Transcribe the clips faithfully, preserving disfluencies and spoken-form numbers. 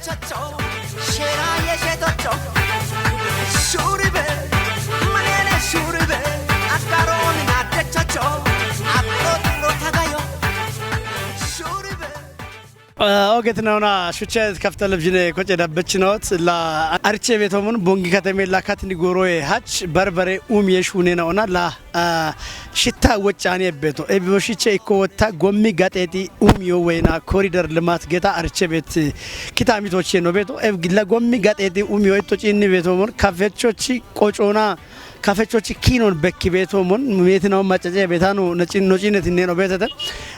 Shera yeshe tocho. Shuribe. Manene shuribe. Akaron na dechocho. Akro tiro tagayo. Shuribe. Ogetinona shuchchet kaf televizhine koce dabbechinot la arche betomun bongi katame la katni goroye hach barbare um yeshunena ona la Ah, shitta woccani ebbeto eboshiche ikko wotta gommi gaxeexi umiyo weyna korider limat geta arche bet kitamitoche no beto eb gilla gommi gaxeexi umiyo etto cinni beto mon kafechochi qocona kafechochi kinon bekki beto mon metinaw macace betano nocin nocinetinen obetete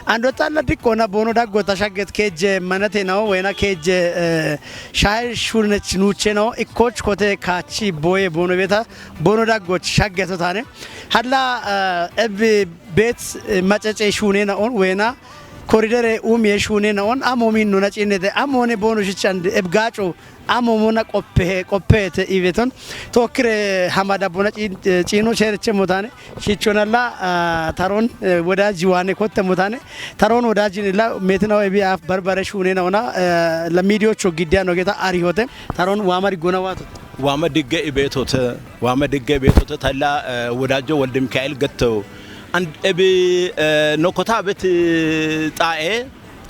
ando talla dikkona bono daggota shagget keje manate nawo weyna keje eh, shaye shunech nuche nawo ikkoch kote kachi boye bono beta bono daggoch shaggeto tane halla eh, ebbi bet eh, macece shunena on wena koridere umiye shunena on amo min nuna cinete amo ne bono shichande ebgaco amo mona qoppe qoppete iveton tokkire hamada bona cin- eh, cino sherche motane shichonalla eh, taron eh, wodaji wane kotte motane taron wodajinilla metinaw ebi af barbare shunena ona eh, la midiyocho giddiya nogeta arihote taron wamari gona wato Waama digge ibeetote, waama digge ibeetote talla eh, Wodaajo Walde Mikaa'el Gettew. And ebi eh, nokota bet xaa'e,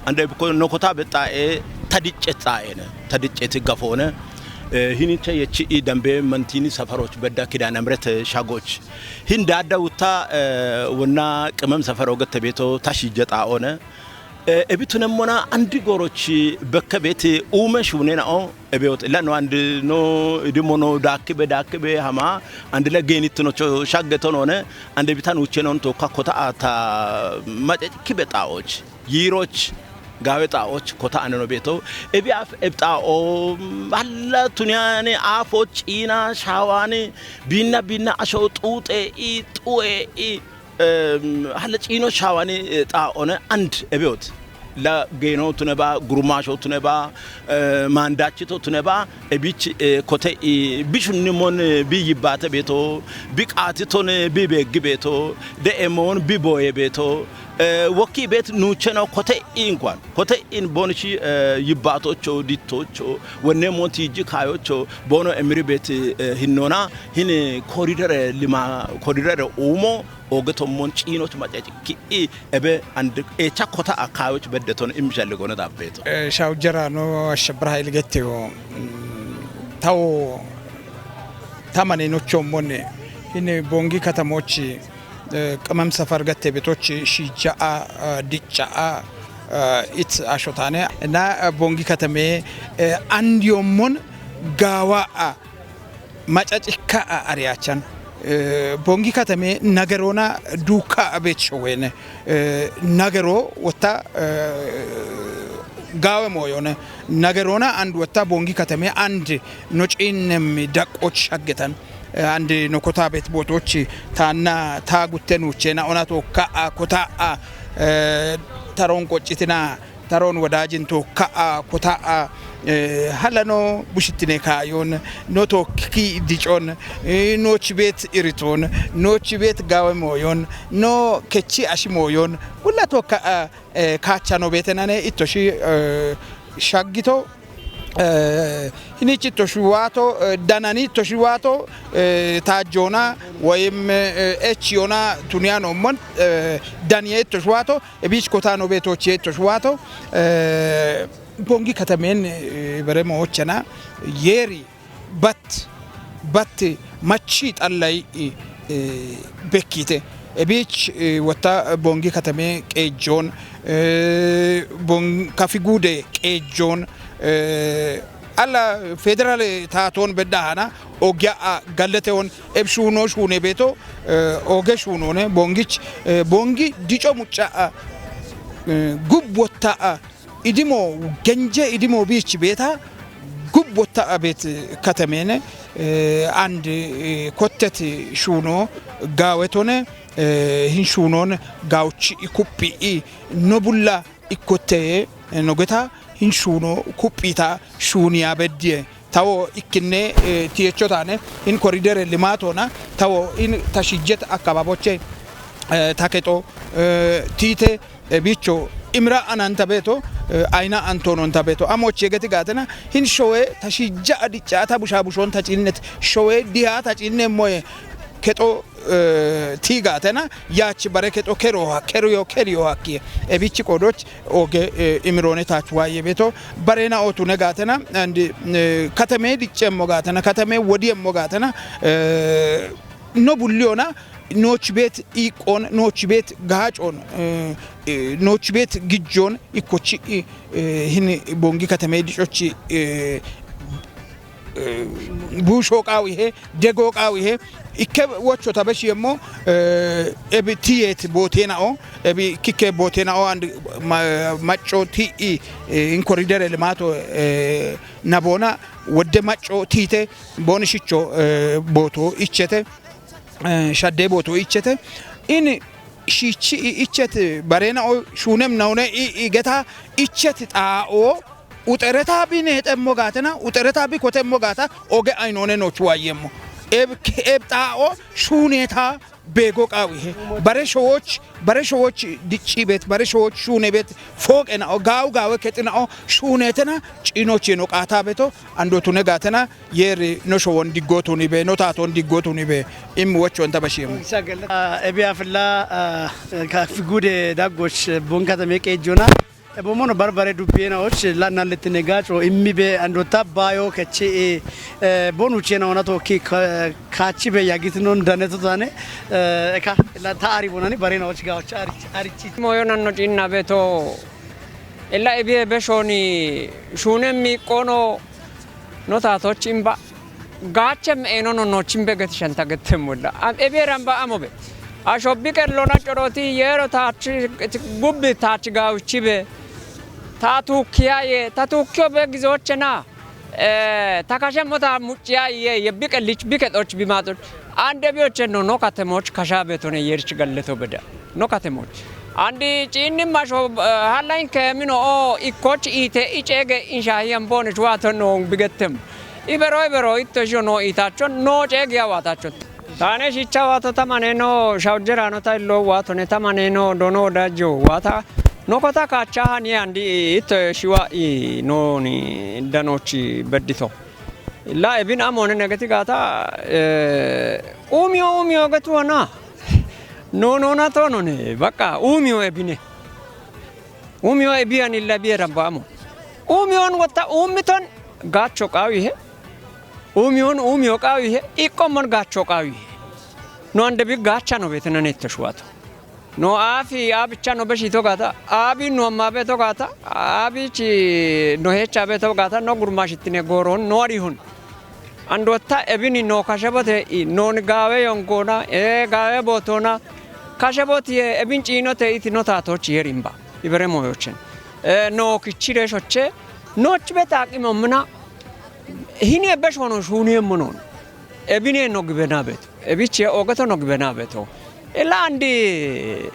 and ebi ko- nokota bet xaa'e tadicce xaa'ene, tadicceti gafoone. Eh, Hininche yechi i dambe mantini safaroch bedda kidaane amrete shagoch. Hin daadda wutta eh, wonna qimem safaro gette beeto tashije xaa'one. Eh, ebi tunemmona andi gorochi bekke beeti uume shuune na'o ebeot illa no andi no idimo no daakkibe daakkibe hama andi la geenittinocho shagge tonone andi ebi tan uche non tokka kota ata mace kibe xaoch yiiroch gaawe xaoch kota aneno beeto ebi af eb xao alla tuniyane afo ciina shaawani biinna biinna asho xuuxe i xu'e i Em, hala ciino shaawani eh, xaa'one and ebeot la geeno tuneba gurumaasho tuneba eh, maandachito tuneba ebich eh, kote i bishunni mon eh, bi yibbate beeto bi qaatiton eh, bi beeggi beeto de'emon bi booye beeto eh, wokki beet nuucheno kote inkuan kote in bonchi eh, yibbatocho dittocho wonne mon tiiji kaayocho bono emiri beet eh, hinnona hin koridere lima koridere uumo Oge tommon ciinoch maceci ki'i ebe and echa kota akayoch beddeton immishalle gone dabbeto. Eh, Shawjara no Ashebra Hayil Getteyo mm, tawo tamane no chommon hini bongi katamochi eh, qamam safar gatte betochi shija'a eh, dicca'a eh, it ashotane na eh, bongi katame eh, andiyommon gawa'a macacikka a ariyachan eh, bongi katame nagerona duka abecho wene eh, nagero wota eh, gawe moyone nagerona and wota bongi katame and no cinnem daqoch shaggetan eh, and no kota bet botochi tanna ta gutten uchena ona to ka a kota a eh, taron qoccitina taron wodajin to ka'a kota'a eh, hala no bushittine ka'ayon no to kiki dicon eh, no chibet iriton no chibet gawe moyon no kechi ashi moyon hulla to ka'a eh, kacha no betenane ittoshi eh, shaggito eh, hinichi toshuwato eh, danani toshuwato eh, tajjona wayim eh, echiyona tuniyano mon eh, daniye toshuwato Ebiich kotaano beetoochee toshwaato bongi katamen bere moochana yeeri bat bat machi xallay bekkiite ebiich wotta bongi katame qeejjoon kafi guude qeejjoon alla federale taatoon bedda hana ogya a gallete on eb shuuno shuune beeto oge shuunone bongich bongi dico mucca a gub wotta a idimo genje idimo biich beeta gub wotta a beet katamene and kottet shuuno gaawetone hin shuunon gaawchi ikuphi i no bulla ikkotteye nogeta hin shuuno kuphita shuuniya beddiye tawo ikkinne tiyechotaane hin koridere limaatona tawo hin tashijjet akkababoche takexo tiite bicho imira ananta beeto, eh, ayina antoononta beeto. Amochi yegeti gaatena, hin showe ta shijja adicca ta busha bushon ta ciinnet, showe diha ta ciinne moye kexo, eh, ti gaatena, yaach bare kexo kero ha, kero yo, kero yo hakki. Ebichi qodoch oge, eh, imiroone taach waaye beeto. Barena otu ne gaatena, and, eh, katame diccemmo gaatena, katame wodiemmo gaatena, eh, no bulliona, nooch beet iiqqoon, nooch beet gaaccoon, eh, eh, nooch beet gijjoon ikkochi, eh, hin bongi katame dicochi, eh, eh, buusho qaawihe, dego qaawihe, ikke wocho tabe shiemmo, eh, ebi tiyeet booteenao, ebi kikke booteenao and ma-, macco ti'i, eh, in koridere limato, eh, naboona wodde macco tiite booni shicho, eh, booto ichete, eh, shadde booto ichete. In shichi i-, ichet barena o shunem naune i-, igeta ichet xaa'o uxereta bi neexemmo gaatena, uxereta bi kotemmo gaata oge ayinoone nooch waayyemmo. Eb-, eb xaa'o shuuneta beego qaawihe. Bare showoch, bare showoch dicci beet, bare showoch shuune beet, fooqenao, gaawu gaawe kexinao, shuunetena ciinoch yeno qaata beeto, andotune gaatena, yeeri no showon diggootuni be, no taatoon diggootuni be, im wochonta bashiemmo. Ebi afilla, ah, ka figude daggoch, bon katame qeejjona. Ebo mono barbare dubbiyenaoch, lanna lettine gaaco immi be andota baayo kechi, eh, bonuchena ona tookki ka-, kaachi be yagitinon daneto tane, eh, eka, la ta ari bonani barenaoch gaoch ari, arichi. Moyo nanno ciinna beeto, ella ebiye beshoni shuunem iiqqoono, no taatoch imba, gaachem eenono nooch imbe geti shanta gettemmolla. Am-, ebiye ramba amo be. Asho bi qello nacco dooti yeero taach, gubbi taach gaawichi be. Ta tuukkiyaye, ta tuukkiyo be gizoochena. Eh, ta kashemmo ta mucciyaye, ye bi qellich, bi kexoch, bi maaxoch. Ande biyochenno no katemoch kasha beetone yeerich galleto beda. No katemoch. Andi ciinni masho, eh, hallayin keemino o ikkoch iite iceege in shaahiyan boone shuwaato no bigettem. Ibero, ibero, itto isho no iitaacho, no ceege yawaataacho. Taane shicha waato tamane no shawjeraano ta illo waatone tamane no dono dajjo waata. No kota kaacha hani andi itto shiwa i noni danochi beddito. Illa ebin amone negeti gaata, eh, umiyo, umiyo getu wana. No, no, na to no ne, baqqa, umiyo ebine. Umiyo ebiyan illa biye ramba amo. Umiyon wotta umiton gaacho qaawihe. Umiyon umiyo qaawihe, iqqommon gaacho qaawihe. No ande bi gaacha no beetena netto shuwato. No aafi aabicha no beshito gaata, aabi no amma beeto gaata, aabichi no heecha beeto gaata, no gurmashittine gooron no arihun. Andotta ebini no kashe bote i, non gaawe yongoona, ee, gaawe bootona, kashe botiye ebin ciinote iti no taatochi yerimba. Ibere moyochen. Ee, no kichire shoche, noch beta aqime omna, hini ebe shono shuni emmonon. Ebine no gibena beto. Ebiche ogeto no gibena beto. Ila andi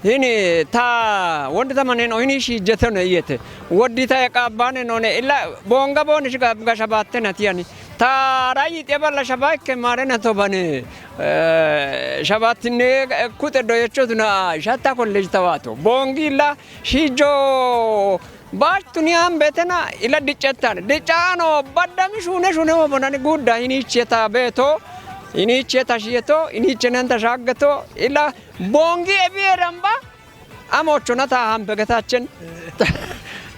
hini ta wondi tamane no hini shi jete no iyete. Woddi ta eka bane no ne ila bonga boni shiga gasha batte na tiyani. Ta rayi te balla shabaikke mare na to bane, eh, shabattine kute do yecho tuna shatta college tawato. Bongi ila shijo bash tuniyan betena ila diccetan. Diccano baddami shune shune mo bonani gudda hini cheta beto. Hini cheta shiyeto, hini chenen ta shaggeto. Ila bongi ebi eramba. Amochona ta hambe getachen.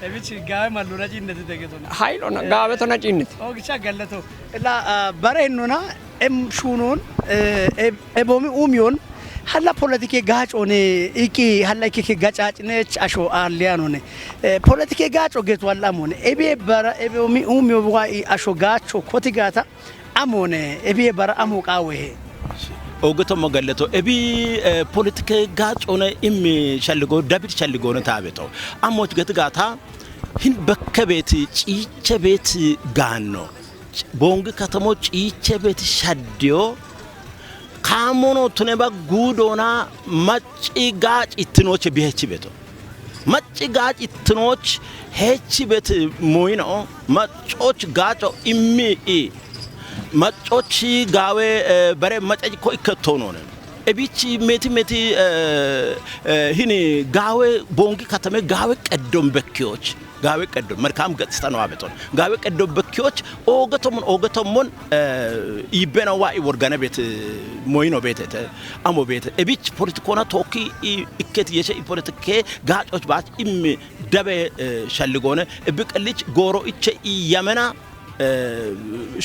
Ebichi gawe malluna cinneti degetona. Haylona, eh, gawe tona cinneti. Ogicha gallato. Ila, ah, bare hennona, em shunon, eh, e-, ebomi umiyon, halla politike gaacone, iki halla ikike gacacinech asho alliyanone. Eh, politike gaaco getu allamone. Ebe bara, ebomi umiyo buga i asho gaaco kotigata. Amone, ebi bara amo qawehe. Ogeto mogalleto, ebi, eh, politike gaacone immi shalligo, David shalligone taabeto. Amoch geti gaata, hin bekke beeti, ciiche beeti gaanno. Bongi katamo ciiche beeti shaddiyo. Kaamono tuneba guudona macci gaac ittinoche bihechi beto. Macci gaac ittinoch heechi bet moyino, maccoch gaaco immi i. Maccoch gaawe, eh, bare maccoch ko ikkettonone. Ebich meti meti, eh, eh, hini gawe bongi katame gawe qeddon bekkiyoch. Gawe qeddon, መልካም ገጽታ ነው አበጦን። Gawe qeddon bekkiyoch, ogetomon, ogetomon, eh, ibbena wa i worgane bet, eh, moyino betete, amo bete. Ebich politikona tokki i ikket yeshe i politike gacoch bat immi dabe, eh, shalligone. Ebbi qellich goro iche i yamena, eh,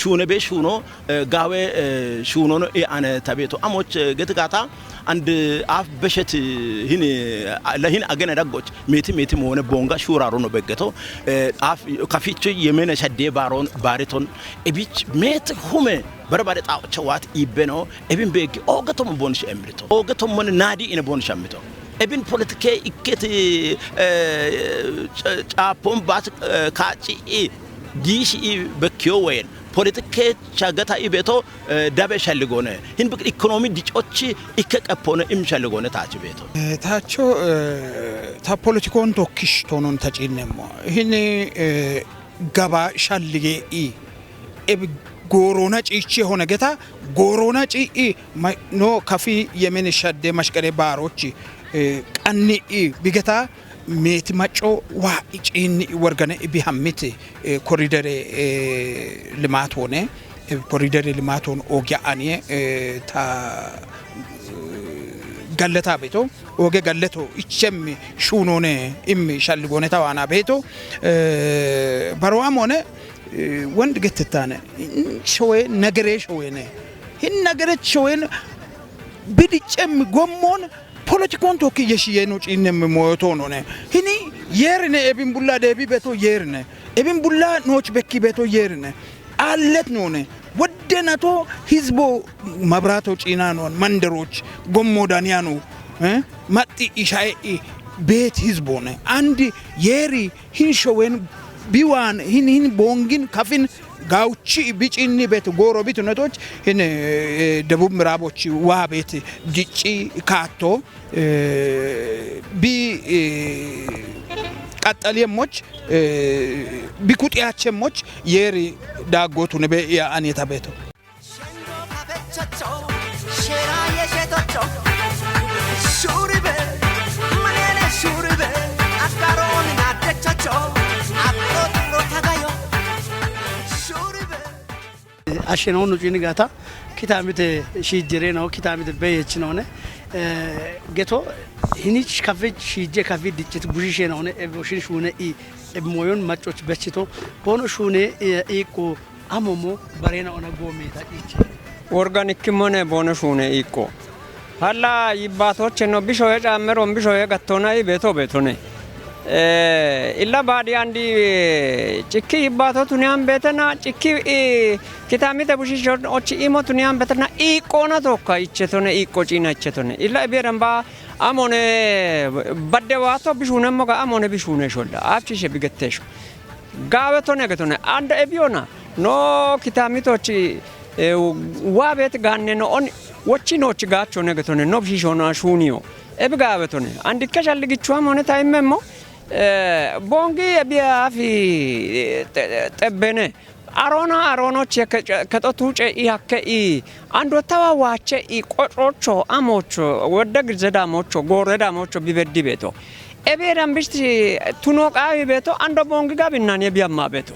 shuune be shuuno, eh, gawe, eh, shuunono i ane tabeto. Amoch, eh, getigata, and, eh, af beshet, eh, hin, eh, la hin agene daggoch, meti meti moone bonga shuraro no beggeto, eh, af kaficho yemene shadde baron, bareton, ebich met hume, bare bare xaocha wat ibbeno, ebin begi, ogetom bonsh emrito. Ogetom mon nadi ine bonsh amito. Ebin politike ikketi, eh, ch-, chapon bat, eh, kachi i, gish i bekkiyo wen. Politike chagata i beto, eh, dabe shalligone. Hin bik ekonomi dichochi ikke qepone im shalligone tachi beto. Eh, tacho, eh, ta politikon tokkish tonon tacinnemmo. Hini, eh, gaba shallige i. Ebi gorona ciichi hona geta, gorona cii ma-, no kafi yemene shadde mashqere barochi, eh, qanni i bigeta meti macco wa i ciinni i worgane i bihammiti, eh, koridere, eh, limat wone, eh, koridere limat won ogya anie, eh, ta, eh, galleta beto, oge galleto ichemmi shuunone immi shalligone tawana beto, eh, barwamone, eh, wond gettetane, in showe nagere showene. Hin nagere showen bidi cem gommon politikon tokki yeshi yeno cinnem moyotonone. Hini yerine ebin bulla debi beto yerine. Ebin bulla noch bekki beto yerine. Allet none. Wodde nato hizbo mabrato cina non, manderoch, gommo daniano, eh? Matti ishae i bet hizbone. Andi yeri hin showen biwan hin, hin bongin kafin gauchi bicinni bet goro bitunetoch hin, eh, debub miraboch wa bet dicci katto, eh, bi, eh, qaxxaliyemmoch, eh, bi kuxiyachemmoch yeri daggotune be ya aneta beto. Shengo kafechocho, shera yeshetocho, shuribe, manene shuribe, akaroni na dechocho, akotro tagayo, shuribe. Asheno no cini gata, kitamite shijere no, kitamite beyech none. Eh, geto, hinich kafe shije kafe dichit bushishe none, ebe oshin shune i, ebe moyon machoch bechito, bono shune, eh, iko, amomo barena ona gometa ichi. Worgan ikkimone bono shune ikko. Halla yibbatoche no bishoye cammeron bishoye gattona i beto betone. Eh, illa baadi andi, eh, cikki yibbato tuniyan betena, cikki, eh, kitamite bushisho ochi imo tuniyan betena, iqqona tokka ichetone, iqqo cina ichetone. Illa ebiye damba amone badde wato bishunemmo ga amone bishune sholla. Afchishe bigettesho. Gawe tone getone, anda ebiona, no kitamitochi, eh, wabet ganne no on, wochi nochi gacho ne getone, no bishisho no ashuniyo. Ebi gawe tone, andi kesha ligichwa mone ta immemmo, eh, bongi ebi afi, eh, te-, tebbene. Arona, aronochi ke-, ketotuche i hakke i, ando tawa wache i qotrocho, amocho, wodde girzeda mocho, goreda mocho, bibeddi beto. Ebe dambishti tuno qawi beto, ando bongi gabinnan ye biyamma beto.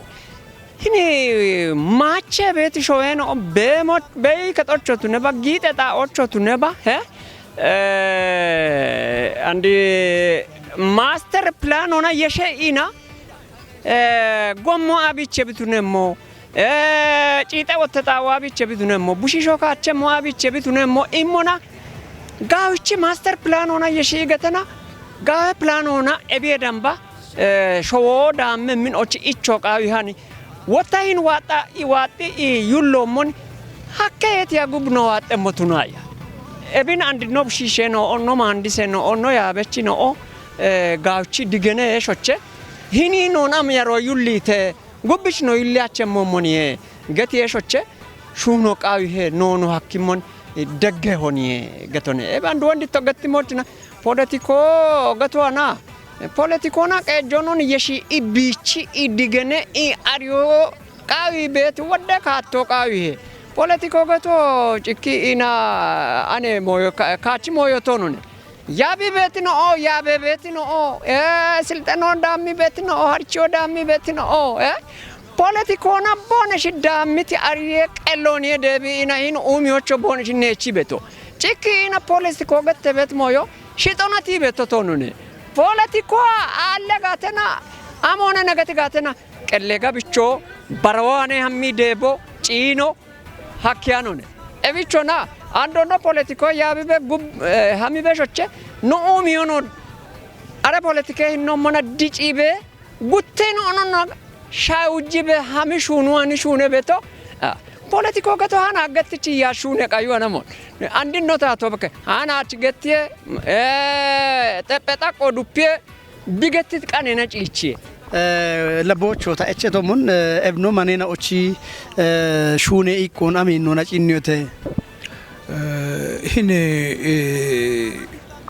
Hini mache beti showeno bemo bei ketocho tuneba, gite ta ocho tuneba, he? Eh, andi master plan ona yeshe ina, eh, gommo abiche bitunemmo, eh, cite wotte tawa abiche bitunemmo, bushisho kache mo abiche bitunemmo, immona, gawichi master plan ona yeshi gatena, gawe plan ona ebiye damba, eh, showo damme min ochi icho qawi hani, wotta hin watta i watti i yullo mon, hakke yeti ya gubno watte motunaya. Ebin andi no bushishe no, ono mandise no, ono yabechi no, o, eh, gawichi digene shoche, hini no nam yaro yullite, Gubbish no illi achemmo moniye, getiye shoche, shuno qawi he, no, no, hakkimon, eh, degge honiye, getone. E bandu wondi to gettimochina, politiko getuana, eh, politikona qejonon yeshi i bichi i digene i ariyo qawi beti wodde katto qawi he. Poletiko gato cikki ina ane moyo ka-, kachi moyo tonune. Yabi beti no o, yabe beti no o, eh, silteno dammi beti no o, harchio dammi beti no o, eh. Poletiko na bone shi dammi ti ariye qelloni debi ina hin umi ocho bone shi nechi beto. Cikki ina poletiko gatte bet moyo, shitona ti beto tonune. Poletiko alle gatena, amone nagati gatena, qelle gabicho, barawane hammi debo, chino, hakkiyanone. Ebichona, andono poletiko yabibe gub-, eh, hamibe shoche, no umiyono. Are politike hinno mona dicibe, gutte no no no, sha ujibe hami shunu ani shune beto. Ah, politiko gato hana gatti ci ya shune kayu anamo. Andinno ta to beke. Hana ci gattiye, eh, tepe tako duppiye, bigetti qanena ciichiye. Eh, labocho ta eche to mun, eh, ebno manena ochi, eh, shune ikon ami no na cinniyote. Eh, hine, eh,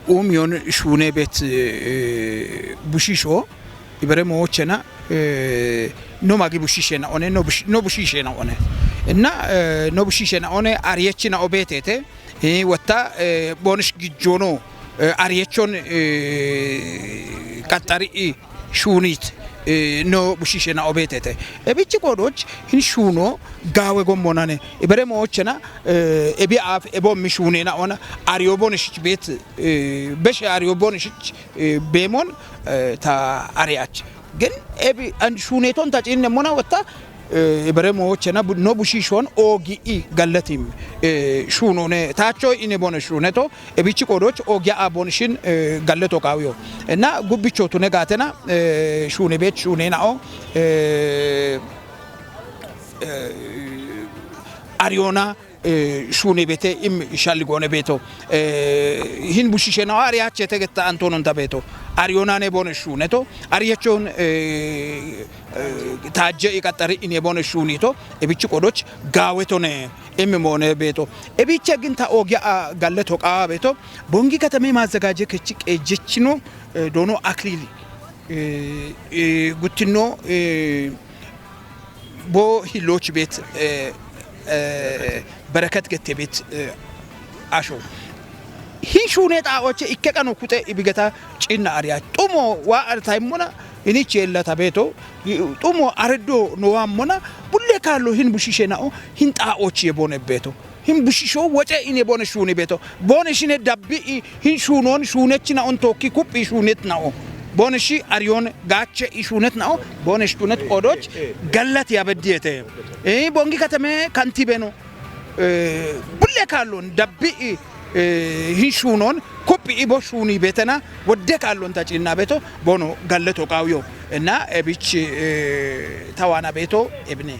umiyon shune bet, eh, bushisho, ibere mochena, eh, no magi bushishena one, no bush-, no bushishena one. Na, eh, no bushishena one, ariyechina obetete, eh, wata, eh, bonish gijono, eh, ariyechon, eh, katari i shunit, eh, no bushishena obetete. Ebichi kodoch, hin shuno, gawe gommonane. Ibere mochena, eh, ebi af, ebo mi shunena ona, ariyo bonish bet, eh, beshe ariyo bonish, eh, bemon, eh, ta ariyach. Gen ebi an shuneton ta cinne mona wata, eh, ibere mochena bu-, no bushishon ogi i gallatim, eh, shunone, tacho ine bone shuneto, ebichi kodoch ogi a bonishin, eh, galleto kawiyo. Na gubbicho tune gatena, eh, shune bet shunena o, eh, eh, ariona, eh, shune bete im shalligone beto. Eh, hin bushishena o ariyachete getta antonon ta beto. Ariona ne bone shuneto. Ariyachon, eh, eh, tajje i qattari ine bone shunito. Ebichi kodoch gawetone im mone beto. Ebiche gin ta ogi a galleto qawa beto. Bongi katame mazagaje kechi qejechino, eh, dono aklili. Eh, eh, guttino, eh, bo hiloch bet, eh, eh, bereket gette bet, eh, asho. Hin shune ta oche ikke qano kute ibigeta cinna ariya. Tumo wa artaimona, ini chella ta beto, tumo areddo no wamona, bulle kallo hin bushishena o, hin ta oche bone beto. Hin bushisho woce ine bone shuni beto. Bone shine dabbi i hin shunon shunechina on tokki kuphi shunet na o. Bone shi ariyon gache i shunet na o. Bone shunet kodoch gallat ya beddiyete. Eh, bongi katame kantibe no. Eh, bulle kallon dabbi i, eh, hin shunon kuphi i bo shuni betena wodde kallon ta cinna beto bono galleto qawyo. Na ebich, eh, tawana beto ebne.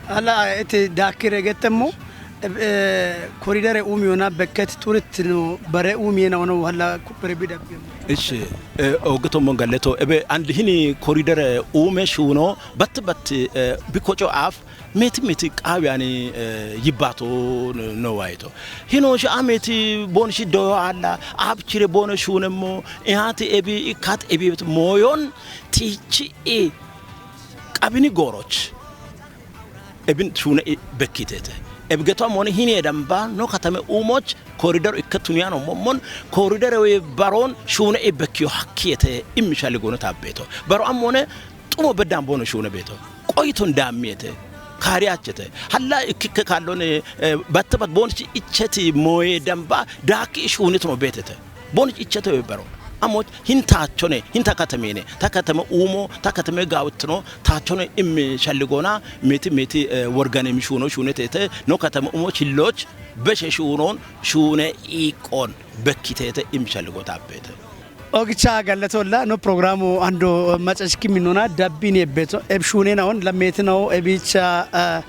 Ala eti dakire gettemmo, eh, koridere umiyona bekket turit no bare umiyena ono wala kupere bidabbi. Ishi, eh, ogeto mon galleto, ebe and hini koridere ume shuno, bat bat, eh, bikocho af, meti meti qawiyani, eh, yibbato no, no wayto. Hino shi ameti bon shi doyo alla, ab chire bono shunemmo, ihati ebi, ikat ebi bet moyon, tichi e, qabini goroch. Ebin shune i bekkitete. Ebi geto amone hini edamba no katame umoch koridor ikke tuniyano momon koridor we baron shune i bekkiyo hakkiyete immi shali gono tabbeto. Baro amone tumo beddan bono shune beto. Qoyton dammiyete. Kariyachete. Halla ikkikke kallone, eh, battabat bonchi icheti moye damba daki shune tumo betete. Bon ichete we baro. Amo hin tachone, hin ta katamene, ta katame umo, ta katame gawtno, tachone im shalligona, meti meti, eh, worgane mi shuno shune tete, no katame umo chilloch, beshe shunon, shune ikon, bekkitete im shalligo tapete. Ogicha gallatolla no programu ando macashki minona dabbine beto, eb shune na on, lameti na o, ebicha, eh,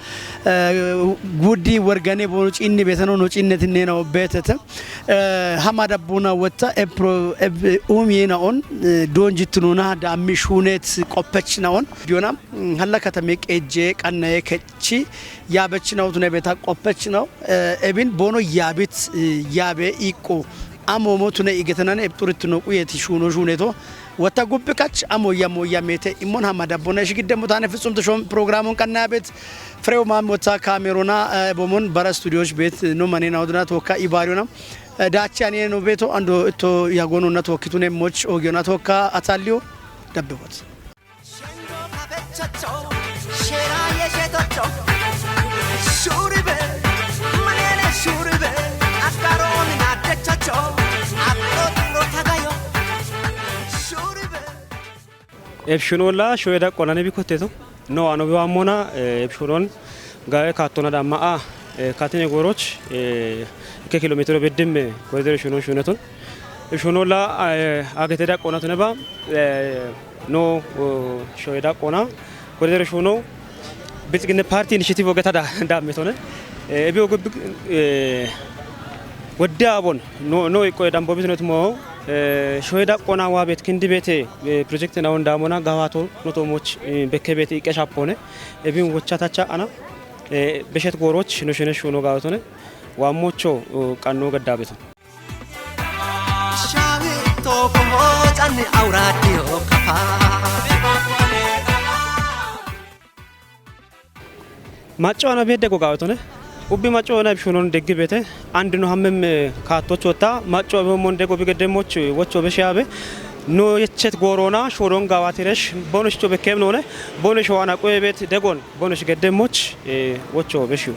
eh, gudi worgane bono cinni betano no cinne tinne na o betete. Eh, hama dabbuna wotta epro, ep-, umiyena on, eh, donjittununa dammi shunet qoppechna on. Biyona, mm, halla katame qejje qannaye kecci yabechna utune beta qoppechna, eh, ebin bono yabit, eh, yabe iqqo. Amomo tune igetenan epturitno quyeti shuno shuneto. Wota gubbi kach amoyya moyya mete immon hama dabbona ishi gidde mutane fitsum tishon programun qannabet. Frew mam wota kamerona bomon bara studios bet no manena oduna toka ibariona. Dachi ani no beto ando to yagono na tokitune moch ogiona toka atalio. Dabbe bot. Ebshunolla shoyeda qonane bikotteto. No ano biwammona ebshunon gawe kattona damma a katine goroch ikke kilometro beddimme koridor shunon shuneton. Ebshunolla ageteda qonatone ba no shoyeda qona koridor shuno Bilxiginna Party initiative ogeta da dammetone. Ebi ogo wodde abon no no ikko dambo bitnet mo shoyeda qona wabet kindi bete project na onda mona gawato no to moch bekke bete ikke shapone. Ebin wochatacha ana beshet goroch no shene shuno gawatone. Wammocho qanno gaddabeto. Shaawi tokko hoocanni awuraaddiyo kafaa. Macco ana bede go gawtone. Ubbi macco ana bishonon deggi bete. Andi no hammem kaattoch wotta macco be mon dego bigedde moch wocho be shabe. No yechet gorona shoron gawatiresh bonosh cho be kemnone. Bonosh ana qoyebet degon bonosh gedde moch wocho be shiyo.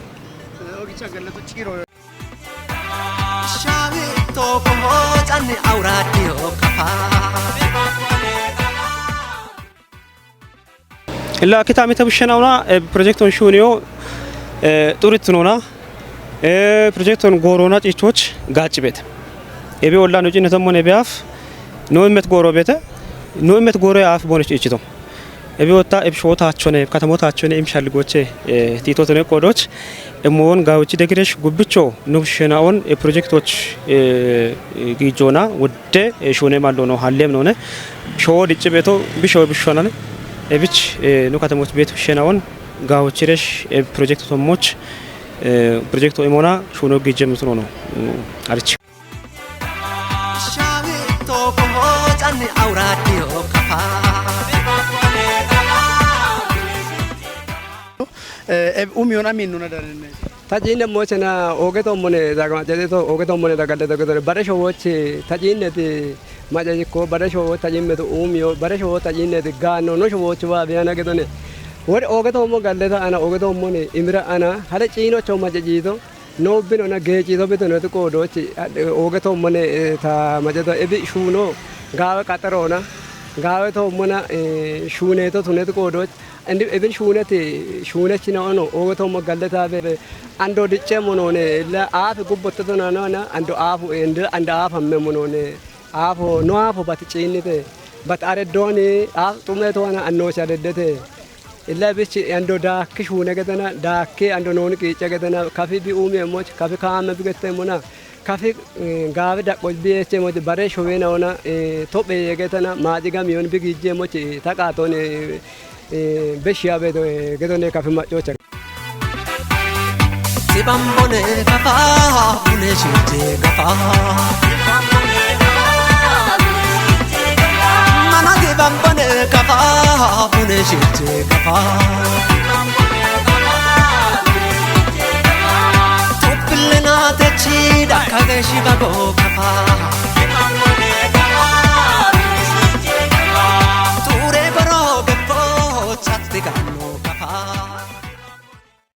Shaawi tokko hoocanni awuraaddiyo kafaa. Illa kitamita bushenawna projekton shuniyo xurit nona projekton gorona cichoch gaccibet. Ebi olla no cinne tommone beaf no immet goro bete no immet goro yaaf bonich cichito. Ebi wotta ebsho tachone katamo tachone imshal goche tito tone kodoch emon gawchi degiresh gubbicho nubshenaon e projektoch gijona wudde shune mallono hallem none sho dicci beto bisho bishonane ebich no katamoch beto shenaon gawchiresh e projekto tomoch projekto emona shuno gijjem tunono arich. Shaawi tokko hoocanni awuraaddiyo kafaa. Umiyon amin nuna danenne. Ta ciinne mochena oge tommone daga macete to oge tommone daga de doge bare showochi ta ciinne ti maca jikko bare showo ta ciinne to umiyo bare showo ta ciinne ti gaano no showochi wa biyana gedone. Wori oge tommo galle ta ana oge tommone imira ana hale ciino cho maca jiito. Noobbinona geeciito bitonoti qoodoochi oge toommone ta majado ebi shuuno gaawe qaxaroona gaawe toommona shuuneeto tuneti qoodoochi indi ebin shuuneti shuunechina ono oge toommo galletabe ando dicceemmo noone illa aafi gubbottotonanona ando aafu indi ando aafammemmo noone. Aafo no aafo bati ciinnite bati areddooni aaf xumeetowana annoosi areddete. Illa bich ando daakki shuune gedena daakki ando nooni qiicce gedena kafi bi uumi emmoch kafi kaame bi gette emmona kafi gaafi daqqo bi eche emmoch bare showeena ona tophe ye getena maaxi gamiyon bi giijje emmoch ta qaatooni. Beshi abedo gedone kafi maccocha. Sibambone kafa bune shite kafa. Mana sibambone kafa bune shite kafa. Tuppilina techi dakage shibago kafa. Ture baro geppo chatti gano.